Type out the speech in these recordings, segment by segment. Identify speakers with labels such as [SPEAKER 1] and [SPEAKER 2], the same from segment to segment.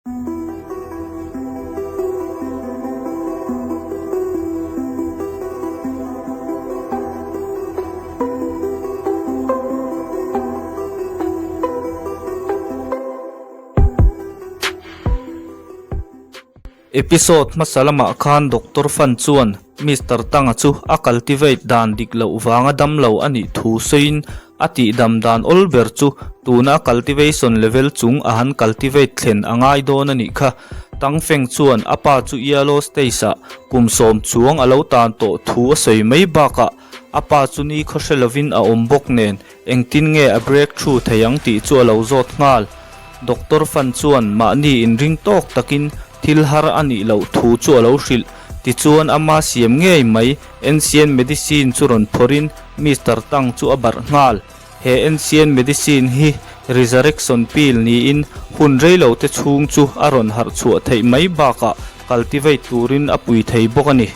[SPEAKER 1] Episode hmasa lamah khan Doctor Fan chuan Mister Tanga chu a cultivate dan dik loh vanga damlo a nih thu sawiin A tihdam dan awl ber chu tuna a cultivation level chung a han cultivate thlen a ngai dawn a nih kha. Tang Feng chuan a pa chu Yellow Stage ah kum sawm chuang a lo tan tawh thu a sawi mai bakah a pa chu ni khaw hre lovin a awm bawk nen engtin nge a break through thei ang tih chu a lo zawt nghal. Doctor Fan chuan mahni inring tawk takin thil har a nih loh thu chu a lo hrilh. Tichuan ama siam ngei mai Ancient Medicine chu rawn phawrhin Mister Tang chu a barh nghal. He Ancient Medicine hi Resurrection Pill niin hun reilo te chhung chu a rawn harh chhuah theih mai bakah cultivate turin a pui thei bawk a ni.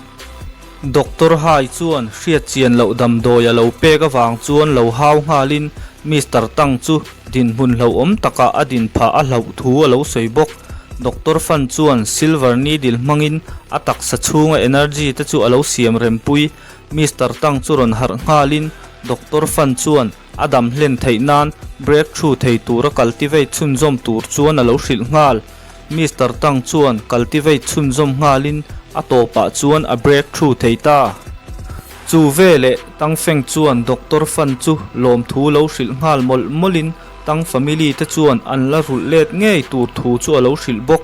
[SPEAKER 1] Doctor Hai chuan hriat chian loh damdawi a lo pek avang chuan lo hau nghalin Mister Tang chu dinhmun hlauhawm takah a din phah a hlauh thu a lo sawi bawk. Doctor Fan chuan Silver Needle hmangin a taksa chhunga energy te chu a lo siam rempui. Mister Tang chu rawn harh nghalin Doctor Fan chuan a dam hlen theih nan breakthrough thei tura cultivate chhunzawm tur chuan a lo hrilh nghal. Mister Tang chuan cultivate chhunzawm nghalin a tawpah chuan a breakthrough thei ta. Chu veleh Tang Feng chuan Doctor Fan chu lawmthu lo hrilh nghal mawlh mawlhin Tang family te chuan an la rulh let ngei tur thu chu a lo hrilh bawk.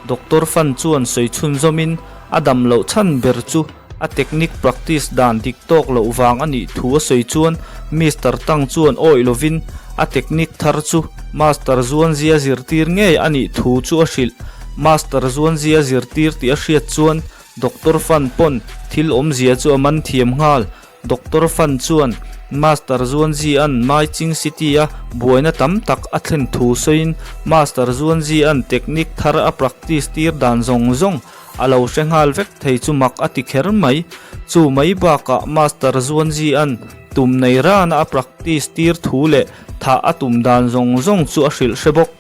[SPEAKER 1] Doctor Fan chuan sawi chhunzawmin a dam loh chhan ber chu a technique practice dan dik tawk loh vang a nih thu a sawi chuan Mister Tang chuan awih lovin a technique thar chu Master Zuanzia zirtir ngei a nih thu chu a hrilh. Master Zuanzia zirtir tih a hriat chuan Doctor Fan pawn thil awmzia chu a man thiam nghal. Doctor Fan chuan Master Zuanzi-a'n Maiching City-a buaina tam tak a thlen thu sawiin Master Zuanzi-a'n technique thar a practice tir dan zawng zawng a lo hre nghal vek thei chu mak a ti kher mai. Chu mai bakah Master Zuanzi-a'n tum nei rana a practice tir thu leh thah a tum dan zawng zawng chu a hrilh hre bawk.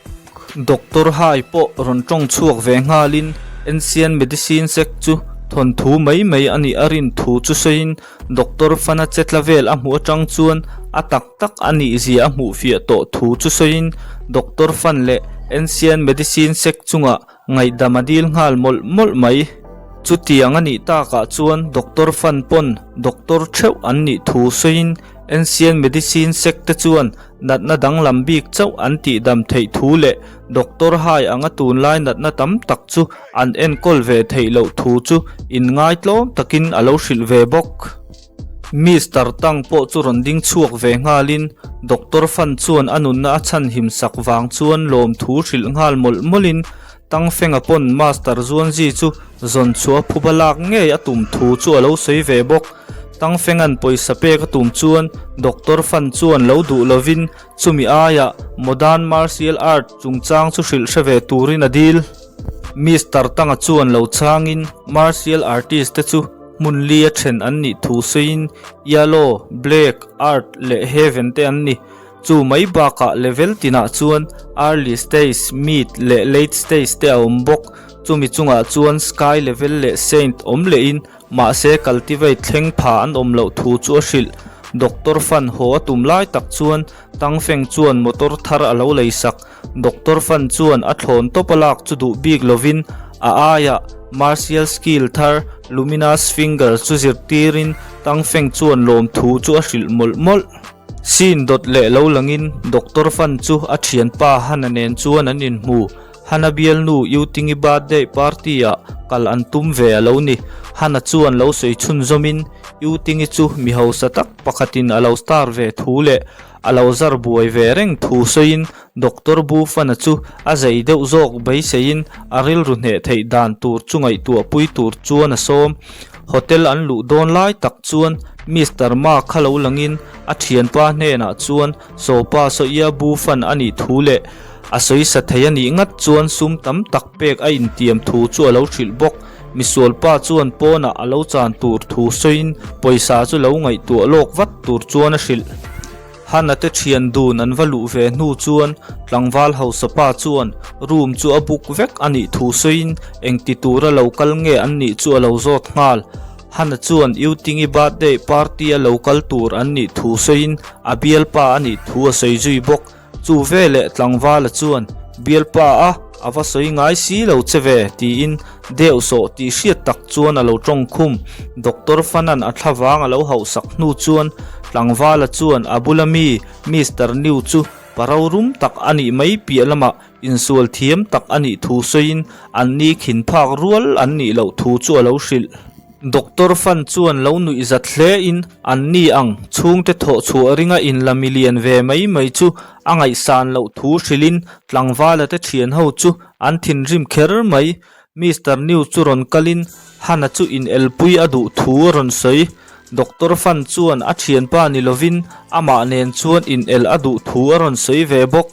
[SPEAKER 1] Doctor Hai pawh rawn tawng chhuak ve nghalin Ancient Medicine Sect chu thawnthu mai mai a nih a rin thu chu sawiin Doctor Fana che tla vel a hmuh atang chuan a tak tak a nih zia a hmuh fiah tawh thu chu sawiin Doctor Fan leh Ancient Medicine Sect chungah ngaihdam a dil nghal mawlh mawlh mai. Chutiang a nih takah chuan Doctor Fan pawn Doctor theuh an nih thu sawiin Ancient Medicine Sect te chuan Natna danglam bik chauh an tihdam theih thu leh Doctor Hai anga tunlai natna tam tak chu an enkawl ve theih loh thu chu inngaitlawm takin a lo hrilh ve bawk. Mister Tang pawh chu rawn ding chhuak ve nghalin Doctor Fan chuan a nunna a chhanhim sak vang chuan lawmthu hrilh nghal mawlh mawlhin Tang Fenga pawn Master Zuanzi chu zawn chhuah phuba lak ngei a tum thu chu a lo sawi ve bawk. Tang Fenga'n pawisa pek a tum chuan Doctor Fan chuan lo duh lovin chumi aiah Modern Martial Art chungchang chu hrilh hre ve turin a dil. Mister Tanga chuan lo chhangin Martial Artist te chu hmun li a then an nih thu sawiin Yellow, Black, Earth leh Heaven te an ni. Chu mai bakah level tinah chuan early stage, mid leh late stage te a awm bawk. Chumi chungah chuan sky level leh saint awm lehin mahse cultivate thleng pha an awm loh thu chu a hrilh. Doctor Fan haw a tum lai tak chuan Tang Feng chuan motor thar a lo lei sak. Doctor Fan chuan a thlawn tawp a lak chu duh bik lovin a aiah martial skill thar Luminous Finger chu zirtirin Tang Feng chuan lawmthu chu a hrilh mawlh mawlh. Scene dawt leh lo langin Doctor Fan chu a thianpa Hana nen chuan an inhmu. Hana bialnu Yutingi birthday party ah kal an tum ve a lo ni. Hana chuan lo sawi chhunzawmin Yutingi chu mi hausa tak pakhatin a lo star ve thu leh a lo zar buai ve reng thu sawiin Doctor Bu Fana chu a zei deuh zawk beiseiin a rilru hneh theih dan tur chu ngaihtuahpui tur chuan a sawm. Hotel an luh dawn lai tak chuan Mister Ma kha lo langin a thianpa hnenah chuan Sopa Sawia bu fan a nih thu leh a sawisa thei a nih ngat chuan sum tam tak pek a intiam thu chu a lo hrilh bawk. Misualpa chuan pawnah a lo chan tur thu sawiin pawisa chu lo ngaihtuah lawk vat tur chuan a hrilh. Hana te thian dun an va luh ve hnu chuan tlangval hausa pa chuan room chu a book vek a nih thu sawiin engti tura lo kal nge an nih chu a lo zawt nghal. Hana chuan Yutingi birthday party a lo kal tur an nih thu sawiin a bialpa a nih thu a sawi zui bawk. Chu veleh tlangvala chuan bialpa a a va sawi ngai si lo che ve tiin deuh sawh tih hriat tak chuan a lo tawng khum. Doctor Fanan a thlavang a lo hauhsak hnu chuan tlangvala chuan a bula mi Mister New chu pa rorum tak a nih mai piah lamah insual thiam tak a nih thu sawiin an ni khin phak rual an nih loh thu chu a lo hrilh. Doctor Fan chuan lo nuih zat hle in an ni ang chhungte thawh chhuah ringa inla milian ve mai mai chu a ngaihsan loh thu hrilhin tlangvala te thian ho chu an thinrim kher mai. Mister New chu rawn kalin Hana chu in elpui a duh thu a rawn sawi. Doctor Fan chuan a thianpa ni lovin amah nen chuan in el a duh thu a rawn sawi ve bawk.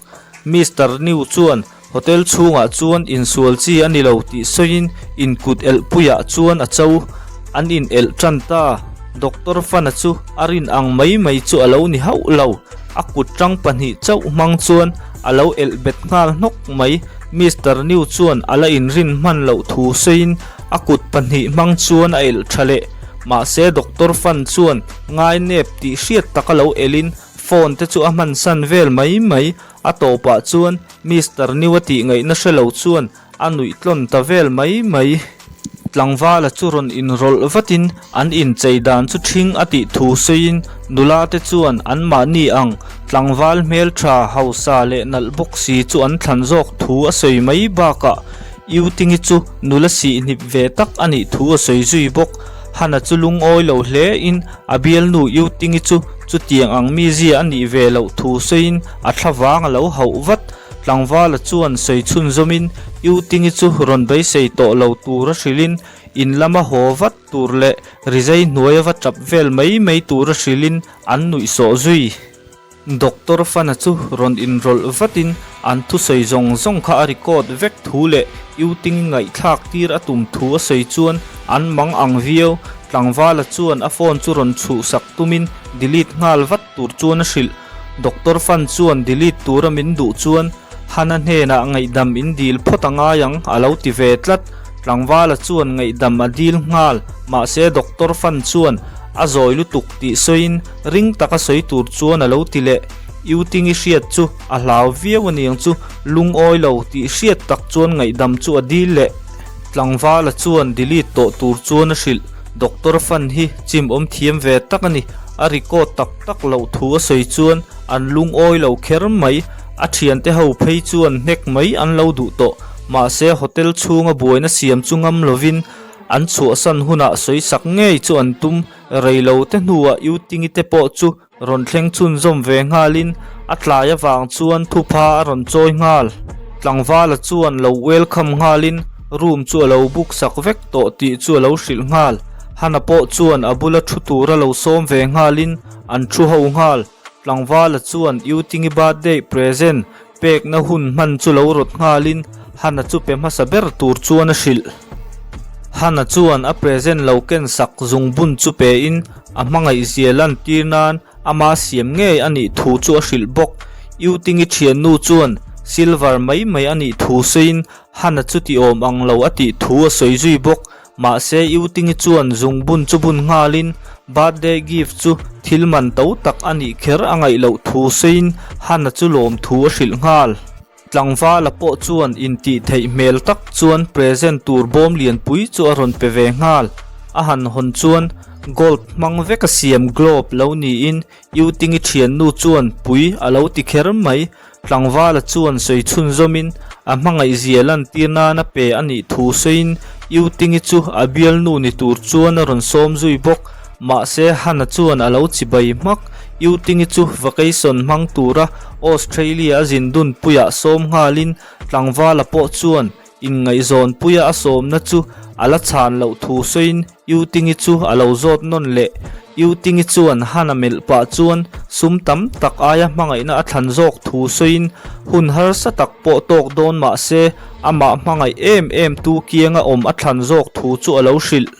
[SPEAKER 1] Mister New chuan Hotel chhungah chuan insual chi a ni lo tih sawiin inkut elhpuiah chuan a cho. An in elh tan ta. Doctor Fana chu a rin ang mai mai chu a lo ni hauh lo. A kut tang pahnih chauh hmang chuan a lo elh bet nghal hnawk mai. Mister New chuan a la inrin hman loh thu sawiin a kut pahnih hmang chuan a elh tha leh. Mahse Doctor Fan chuan ngainep tih hriat taka lo elhin phone te chu a hmansan vel mai mai. A tawpah chuan Mister New a tih ngaihna hre lo chuan a nuih tlawn ta vel mai mai. Tlangvala chu rawn inrawlh vatin an inchei dan chu ṭhing a tih thu sawiin nula te chuan anmahni ang tlangval hmelṭha hausa leh nalh bawk si chu an thlan zawk thu a sawi mai bakah Yutingi chu nula sihhnip ve tak a nih thu a sawi zui bawk. Hana chu lungawi lo hle in a bialnu Yutingi chu chutiang ang mizia a nih ve loh thu sawiin a thlavang a lo hauh vat. Tlangvala chuan sawi chhunzawmin Yutingi chu rawn beisei tawh lo tura hrilhin in lama haw vat tur leh rizai hnuaia va tap vel mai mai tura hrilhin an nuihsawh zui. Doctor Fana chu rawn inrawlh vatin an thusawi zawng zawng kha a record vek thu leh Yuting ngaihthlak tir a tum thu a sawi chuan an mang ang viau. Tlangvala chuan a phone chu rawn chhuhsak tumin delete nghal vat tur chuan a hrilh. Doctor Fan chuan delete tura min duh chuan Hana hnenah ngaihdam in dil phawt a ngai ang a lo ti ve tlat. Tlangvala chuan ngaihdam a dil nghal mahse Doctor Fan chuan A zawi lutuk tih sawiin ring taka sawi tur chuan a lo ti leh. Yutingi hriat chu a hlau viau aniang chu lungawi lo tih hriat tak chuan ngaihdam chu a dil leh. Tlangvala chuan delete tawh tur chuan a hrilh. Doctor Fan hi chim awm thiam ve tak a ni. A record tak tak loh thu a sawi chuan an lungawi lo kher mai. A thiante ho phei chuan hnek mai an lo duh tawh. Mahse hotel chhunga buaina siam chu ngam lovin An chhuahsan hunah sawisak ngei chu an tum rei lo te hnuah Yutingi te pawh chu rawn thleng chhunzawm ve nghalin a tlai avang chuan thupha a rawn chawi nghal. Tlangvala chuan lo welcome nghalin room chu a lo book sak vek tawh tih chu a lo hrilh nghal. Hana pawh chuan a bula thu tura lo sawm ve nghalin an thu ho nghal. Tlangvala chuan Yutingi birthday present Pekna hun hman chu lo rawt nghalin Hana chu pe hmasa ber tur chuan a hrilh. Hana chuan a present lo ken sak zungbun chu pein a hmangaihzia lantir nan ama siam ngei a nih thu chu a hrilh bawk. Yutingi thiannu chuan silver mai mai a nih thu sawiin Hana chu ti awm ang lo a tih thu a sawi zui bawk. Mahse Yutingi chuan zungbun chu bun nghalin birthday gift chu thil man to tak a nih kher a ngaih loh thu sawiin Hana chu lawm thu a hrilh nghal. Tlangvala pawh chuan intih theih hmel tak chuan present tur bawm lianpui chu a rawn pe ve nghal. A han hawn chuan gold hmang veka siam globe lo niin Yutingi thiannu chuan pui a lo ti kher mai. Tlangvala chuan sawi chhunzawmin a hmangaihzia lantir nana pe a nih thu sawiin Yutingi chu a bialnu ni tur chuan a rawn sawm zui bawk. Mahse Hana chuan a lo chibai hmak. Yutingi chu vacation hmang tura Australia a zin dunpuiah sawm nghalin Tlangvala pawh chuan Inngaihzawnpuia a sawmna chu a la chhan loh thu sawiin Yutingi chu a lo zawt nawn leh. Yutingi chuan Hana melh pah chuan sum tam tak aia hmangaihna a thlan zawk thu sawiin hun harsa tak pawh tawk dawn mah se amah hmangaih em em tu kianga awm a thlan zawk thu chu a lo hrilh.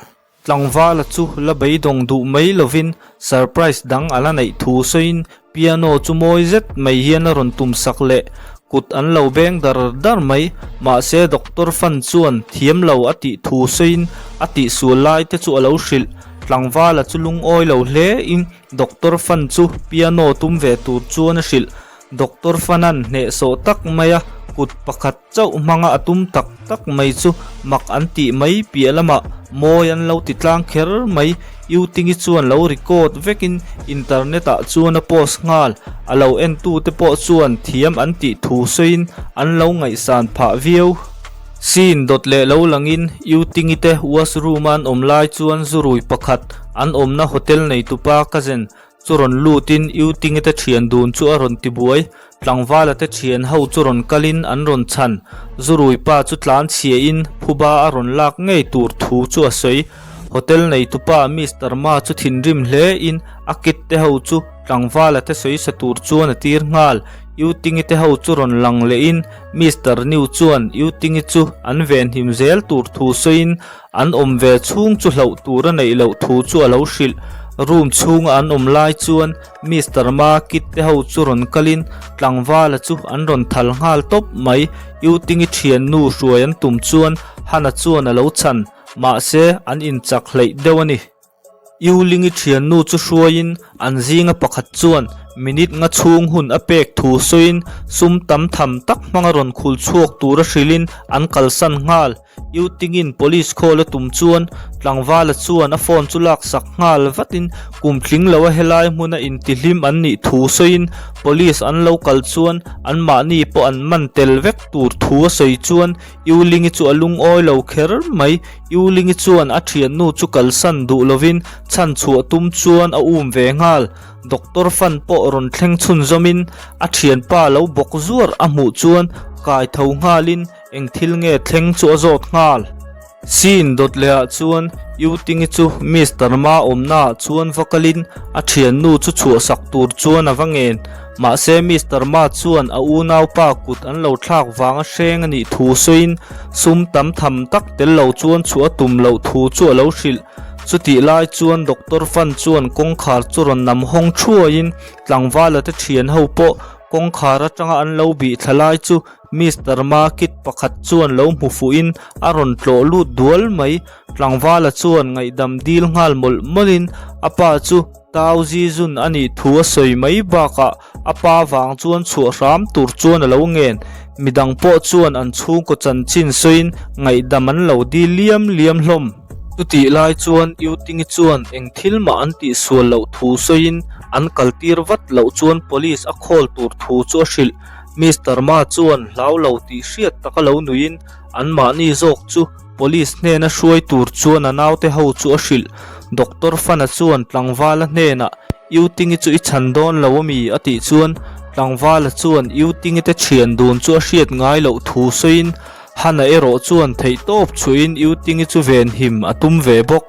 [SPEAKER 1] Tlangvala chu la beidawng duh mai lovin surprise dang a la neih thu sawiin Piano chu mawi zet mai hian a rawn tum sak leh kut an lo beng dar dar mai. Mahse Doctor Fan chuan thiam lo a tih thu sawiin a tihsual lai te chu a lo hrilh. Tlangvala chu lungawi lo hle in Doctor Fan chu piano tum ve tur chuan a hrilh. Doctor Fan-a'n hnehsawh tak maia kut pakhat chauh hmanga a tum tak tak mai chu mak an tih mai piah lamah mawi an lo ti tlang kher mai. Yutingi chuan lo record vekin internet ah chuan a post nghal. A lo entute pawh chuan thiam an tih thu sawiin an lo ngaihsan phah viau. Scene dawt leh lo langin Yutingi te washroom a an awm lai chuan zurui pakhat an awmna hotel neitupa cousin chu rawn lutin Yutingi te thian dun chu a rawn ti buai. Tlangvala te thian ho chu rawn kalin an rawn chhan. Zurui pa chu tlan chhiahin phuba a rawn lak ngei tur thu chu a sawi. Hotel neitupa Mister Ma chu thinrim hle in a kit te ho chu tlangvala te sawi sa tur chuan a tir nghal. Yutingi te ho chu rawn lang lehin Mister New chuan Yutingi chu an venhim zel tur thu sawiin An awm ve chhung chu hlauh tur a neih loh thu chu a lo hrilh. Room chhunga an awm lai chuan Mister Ma kit te ho chu rawn kalin tlangvala chu an rawn thal nghal tawp mai. Yutingi thiannu hruai an tum chuan Hana chuan a lo chhan. Mahse, an inchak hleih deuh a ni. Yulingi thiannu chu hruaiin an zinga pakhat chuan minute nga chhung hun a pek thu sawiin sum tam tham tak hmanga rawn khul chhuak tura hrilhin an kalsan nghal. Yutingin police call a tum chuan tlangvala chuan a phone chu laksak nghal vatin kum tling loa helai hmuna intihlim an nih thu sawiin police an lo kal chuan anmahni pawh an man tel vek tur thu a sawi chuan Yulingi chu a lungawi lo kher mai. Yulingi chuan a thiannu chu kalsan duh lovin chhan chhuah tum chuan a um ve nghal. Doctor Fan pawh rawn thleng chhunzawmin a thianpa lo bawk zuar a hmuh chuan kai tho nghalin eng thil nge thleng chu a zawt nghal. Scene dawt lehah chuan Yutingi chu Mister Ma awmnaah chuan va kalin a thiannu chu chhuahsak tur chuan a va ngen. Mahse Mister Ma chuan a unaupa kut an lo thlak vanga hreng a nih thu sawiin sum tam tham tak tel lo chuan chhuah a tum loh thu chu a lo hrilh. Chutih lai chuan Doctor Fan chuan kawngkhar chu rawn nam hawng thuaiin tlangvala te thian ho pawh kawngkhar atanga an lo bih thla lai chu Mister Ma kit pakhat chuan lo hmu fuhin a rawn tlawh lut dual mai. Tlangvala chuan ngaihdam dil nghal mawlh mawlhin a pa chu Tau zi zun a nih thu a sawi mai bakah a pa vang chuan chhuah hram tur chuan a lo ngen. Midang pawh chuan an chhungkaw chanchin sawiin ngaihdam an lo dil liam liam hlawm. Chutih lai chuan Yutingi chuan eng thil mah an tihsual loh thu sawiin an kaltir vat loh chuan police a call tur thu chu a hrilh. Mister Ma chuan hlau lo tih hriat taka lo nuiin anmahni zawk chu Police hnena hruai tur chuan a naute ho chu a hrilh. Doctor Fana chuan tlangvala hnenah, Yutingi chu i chhan dawn lo ami? a tih chuan tlangvala chuan Yutingi te thian dun chu a hriat ngai loh thu sawiin Hana erawh chuan theihtawp chhuihin Yutingi chu venhim a tum ve bawk.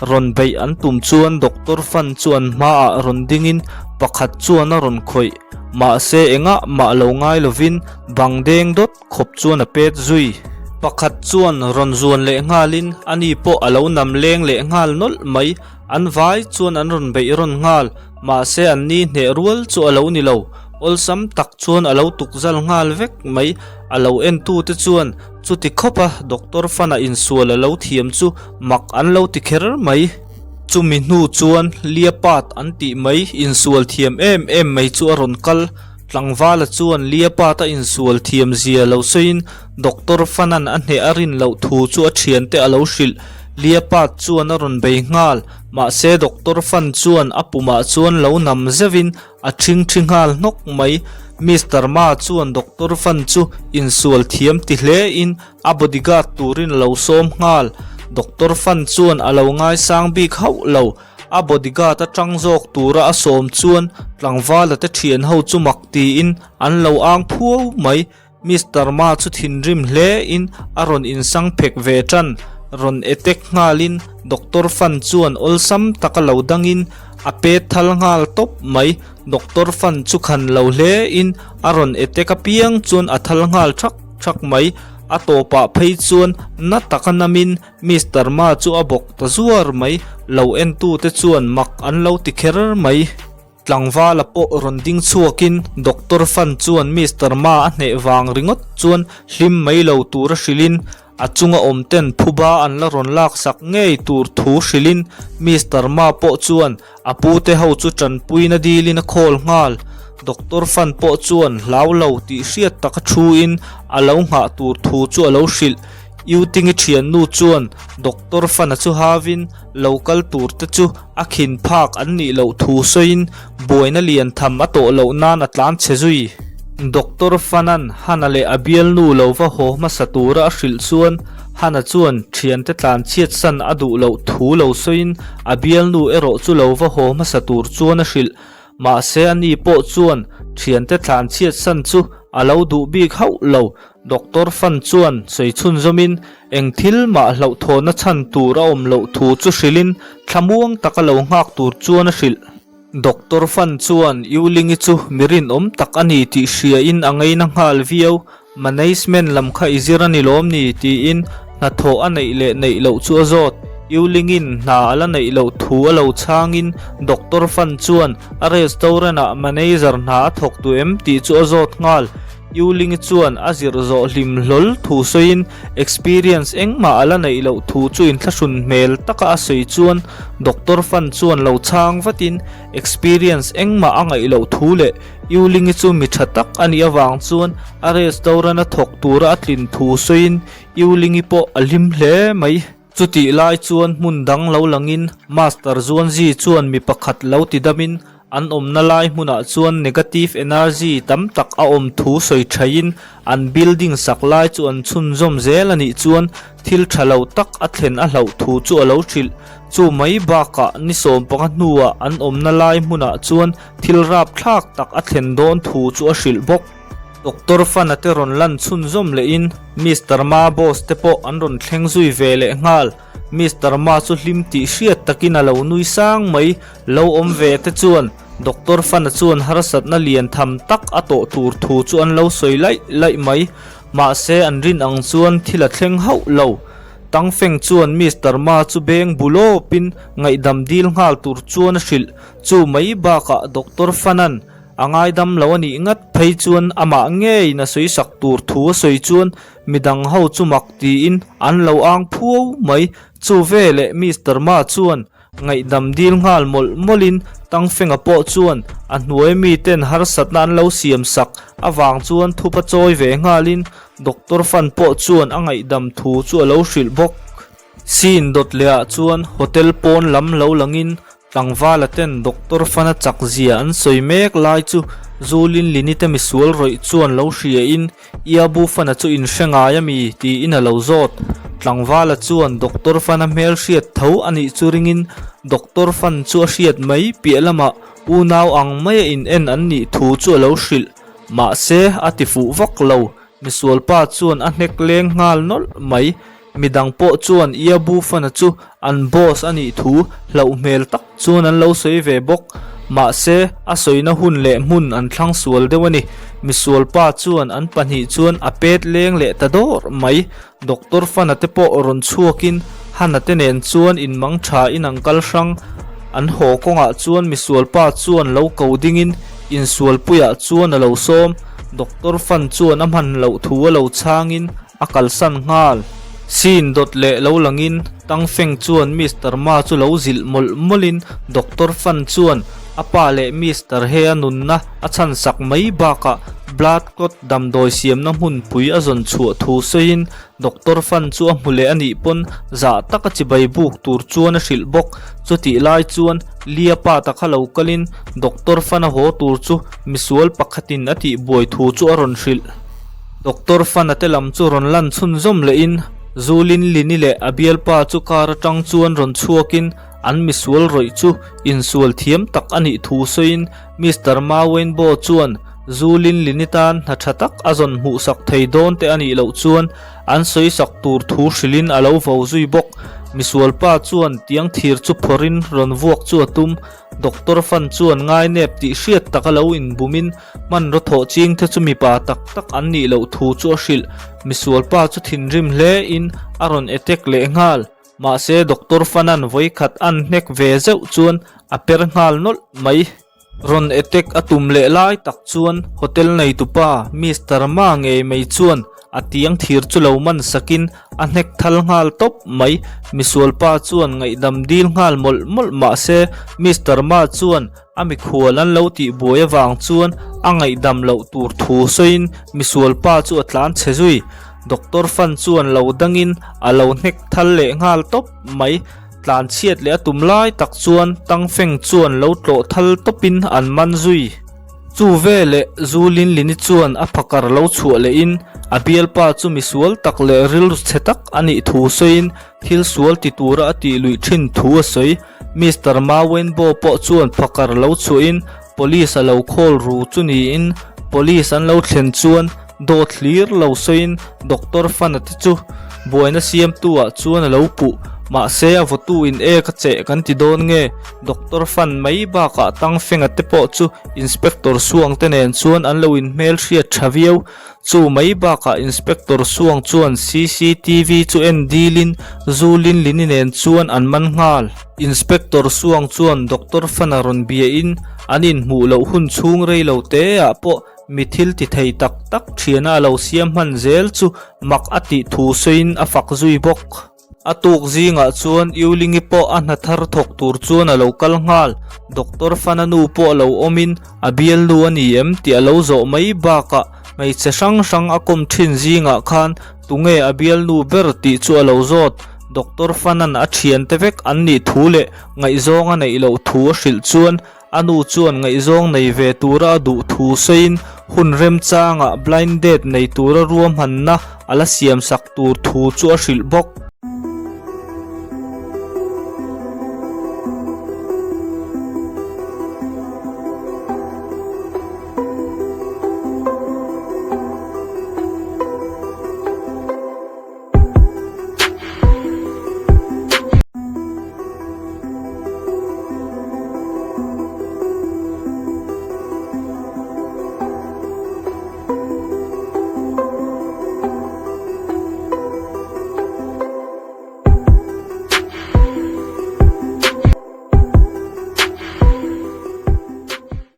[SPEAKER 1] Rawn beih an tum chuan Doctor Fan chu an hmaah rawn dingin pakhat chuan a rawn khawih. Mahse engah mah lo ngai lovin bang deng dawt khawp chuan a pet zui. Pakhat chuan rawn zuan leh nghalin ani pawh a lo nam leng leh nghal nawlh mai. An vai chuan an rawn beih rawn nghal, mahse an ni hneh rual chu a lo ni lo. Awlsam tak chuan a lo tukzal nghal vek mai. A lo entute chuan chuti khawpa Doctor Fana insual a lo thiam chu mak an lo ti kher mai. Chumi hnu chuan Leopard an tih mai insual thiam em em mai chu a rawn kal. Tlangvala chuan Liapata insual thiam zia lo sawiin Doctor Fanan a hneh a rin loh thu chu a thiante a lo hrilh. Liapat chuan a rawn bei nghal. Mahse Doctor Fan chuan a pumah chuan lo nam zeuhin a ṭhingṭhi nghal hnawk mai. Mister Ma chuan Doctor Fan chu insual thiam ti hlein a bodyguard turin a lo sawm nghal. Doctor Fan chuan a lo ngaisang bik hauh lo. A bodyguard atang zawk tura a sawm chuan tlangvala te thian ho chu mak tiin an lo ang phuau mai. Mister Ma chu thinrim hle in a rawn insang phek ve tan. Rawn attack nghalin Doctor Fan chuan awlsam taka lo dangin a pet thal nghal tawp mai. Doctor Fan chu khan lo hle in a rawn attack apiang chuan a thal nghal thak thak mai. A tawpah phei chuan na taka namin Mister Ma chu a bawk ta zuar mai, lo entute chuan mak an lo ti kher mai. Tlangvala pawh rawn ding chhuakin Doctor Fan chuan Mister Ma a hneh vang ringawt chuan hlim mai lo tura hrilhin a chunga awm ten phuba an la rawn laksak ngei tur thu hrilhin Mister Ma pawh chuan a pute ho chu tanpuina dilin a call nghal. Doctor Fan pawh chuan hlau lo tih hriat taka thuin a lo nghah tur thu chu a lo hrilh. Yuting-i thiannu chuan Doctor Fan-a chu havin lo kal tur te chu a khin phak an nih loh thu sawiin buaina lian tham a tawh loh nan a tlan chhe zui. Doctor Fan-a'n Hana leh a bialnu lo va haw hmasa tura a hrilh chuan Hana chuan thiante tlan chhiat san a duh loh thu lo sawiin a bialnu erawh chu lo va haw hmasa tur chuan a hrilh. Mahse ani pawh chuan thiante tlan chhiat san chu a lo duh bik hauh lo. Doctor Fan chuan sawi chhunzawmin eng thil mah hlauhthawhna chhan tur a awm loh thu chu hrilhin thlamuang taka lo nghak tur chuan a hrilh. Doctor Fan chuan Yuling-i chu mi rinawm tak a ni tih hriain a ngeina nghal viau. Management lam kha i zir a ni lawm ni? tiin hnathawh a neih leh neih loh chu a zawt. Yuling-in hna a la neih loh thu a lo chhangin Doctor Fan chuan a restaurant-ah manager hna a thawk duh em tih chu a zawt nghal. Yuling-i chuan a zir zawh hlim hlawl thu sawiin experience engmah a la neih loh thu chu inthlahrun hmel taka a sawi chuan Doctor Fan chuan lo chhang vatin experience engmah a ngaih loh thu leh Yuling-i chu mi tha tak a nih avang chuan a restaurant a thawk tura a tlin thu sawiin Yuling-i pawh a hlim hle mai. Chutih lai chuan hmun dang lo langin Master Zuanzi chuan mi pakhat lo ti damin an awmna lai hmunah chuan negative energy tam tak a awm thu sawi thaiin an building sak lai chu an chhunzawm zel a nih chuan thil tha lo tak a thlen a hlauh thu chu a lo hrilh. Chu mai bakah ni 15 hnuah an awmna lai hmunah chuan thil rapthlak tak a thlen dawn thu chu a hrilh bawk. Doctor Fana te rawn lan chhunzawm lehin Mister Ma boss te pawh an rawn thleng zui ve leh nghal. Mister Ma chu hlim tih hriat takin a lo nui sang mai. Lo awm ve te chuan Doctor Fana chuan harsatna lian tham tak a tawh tur thu chu an lo sawi laih laih mai. Mahse an rin ang chuan thil a thleng hauh lo. Tang Feng chuan Mister Ma chu beng bu lawpin ngaihdam dil nghal tur chuan a hrilh. Chu mai bakah Doctor Fana'n A ngaidam lo a nih ngat phei chuan amah ngeiin a sawi sak tur thu a sawi chuan midang ho chu mak tiin an lo ang phuau mai. Chu veleh Mister Ma chuan ngaihdam dil nghal mawlh mawlhin Tangfenga pawh chuan a hnuai miten harsatna an lo siam sak avang chuan thupa chawi ve nghalin Doctor Fan pawh chuan a ngaihdam thu chu a lo hrilh bawk. Scene dawt lehah chuan hotel pawn lam lo langin Tlangvala ten Doctor Fana chak zia an sawi mek lai chu Zulin Lini te misual rawih chuan lo hria in Iabu Fana chu in hre ngai a mi? tiin a lo zawt. Tlangvala chuan Doctor Fana hmel hriat tho a nih chu ringin Doctor Fan chu a hriat mai piah lamah unau ang maia in en an nih thu chu a lo hrilh. Mahse a ti fuh vak lo. Misualpa chuan a hnek leng nghal nawlh mai. Midang pawh chuan Iabu Fana chu an boss a nih thu hlauh hmel tak chuan an lo sawi ve bawk. Mahse, a sawina hun leh hmun an thlang sual deuh a ni. Misualpa chuan an pahnih chuan a pet leng leh ta dawr mai. Doctor Fana te pawh rawn chhuakin Hana te nen chuan inmang tha in an kal hrang. An haw kawngah chuan misualpa chuan lo ko dingin insualpuiah chuan a lo sawm. Doctor Fan chuan a hman loh thu a lo chhangin A kalsan nghal. Scene dawt leh lo langin Tang Feng chuan Mister Ma chu lo zilh mawlh mawlhin Doctor Fan chuan a pa leh Mister He a nunna a chhansak mai bakah blood clot damdawi siamna hmunpui a zawn chhuah thu sawiin Doctor Fan chu a hmu leh a nih pawn zah taka chibai buk tur chuan a hrilh bawk. Chutih lai chuan Lia pa ta kha lo kalin Doctor Fan a haw tur chu misual pakhatin a tihbuai thu chu a rawn hrilh. Doctor Fana te lam chu rawn lan chhunzawm lehin Zulin Lini leh a bialpa chu car atang chuan rawn chhuakin an misual rawih chu insual thiam tak a nih thu sawiin Mister Ma Wenbo chuan Zulin Lini tan hna tha tak a zawn hmuhsak thei dawn te a nih loh chuan an sawisak tur thu hrilhin a lo vo zui bawk. Misualpa chuan tiang thir chu phawrhin rawn vuak chu a tum. Doctor Fan chuan ngainep tih hriat tak a lo inbumin hmanraw thawh ching te chu mipa tak tak an nih loh thu chu a hrilh. Misualpa chu thinrim hle in a rawn attack leh nghal. Mahse Doctor Fan-a'n vawikhat an hnek ve zeuh chuan a per nghal nawlh mai. Rawn attack a tum leh lai tak chuan hotel neitupa Mister Ma ngei mai chuan a tiang thir chu lo man sakin a hnek thal nghal tawp mai. Misualpa chuan ngaihdam dil nghal mawlh mawlh mah se Mister Ma chuan a mikhual an lo tih buai avang chuan a ngaihdam loh tur thu sawiin misualpa chu a tlan chhe zui. Doctor Fan chuan lo dangin a lo hnek thal leh nghal tawp mai. Tlan chhiat leh a tum lai tak chuan Tang Feng chuan lo tlawh thal tawpin an man zui. Chu veleh Zu Linlini chuan a phakar lo chhuah lehin a bialpa chu misual tak leh rilru chhe tak a nih thu sawiin thil sual ti tura a tih luih thin thu a sawi. Mister Ma Wenbo pawh chuan phakar lo chhuahin Police a lo call ru chu niin Police an lo thlen chuan dawt hlir lo sawiin Doctor Fana te chu buaina siamtu ah chuan a lo puh. Mahse a vawtu in ek a cheh kan ti dawn nge? Doctor Fan mai bakah Tang Fenga te pawh chu Inspector Suang te nen chuan an lo inhmel hriat tha viau. Chu mai bakah Inspector Suang chuan cctv chu en dilin Zu Linlini nen chuan an man nghal. Inspector Suang chuan Doctor Fan-a rawn biain an inhmuh loh hun chhung rei lo te ah pawh mi thil ti thei tak tak thiana a lo siam hman zel chu mak a tih thu sawiin a fak zui bawk. A tuk zingah chuan Yulingi pawh a hna thar thawk tur chuan a lo kal nghal. Doctor Fana nu pawh lo awmin a bialnu a ni em tih a lo zawh mai bakah hmeichhe hrang hrang a kawm thin zingah khan tunge a bialnu ber tih chu a lo zawt. Doctor Fana'n a thiante vek an nih thu leh ngaihzawng a neih loh thu a hrilh chuan A nu chuan ngaihzawng nei ve tura a duh thu sawiin hun remchangah blind date nei tura ruahmanna a la siamsak tur thu chu a hrilh bawk.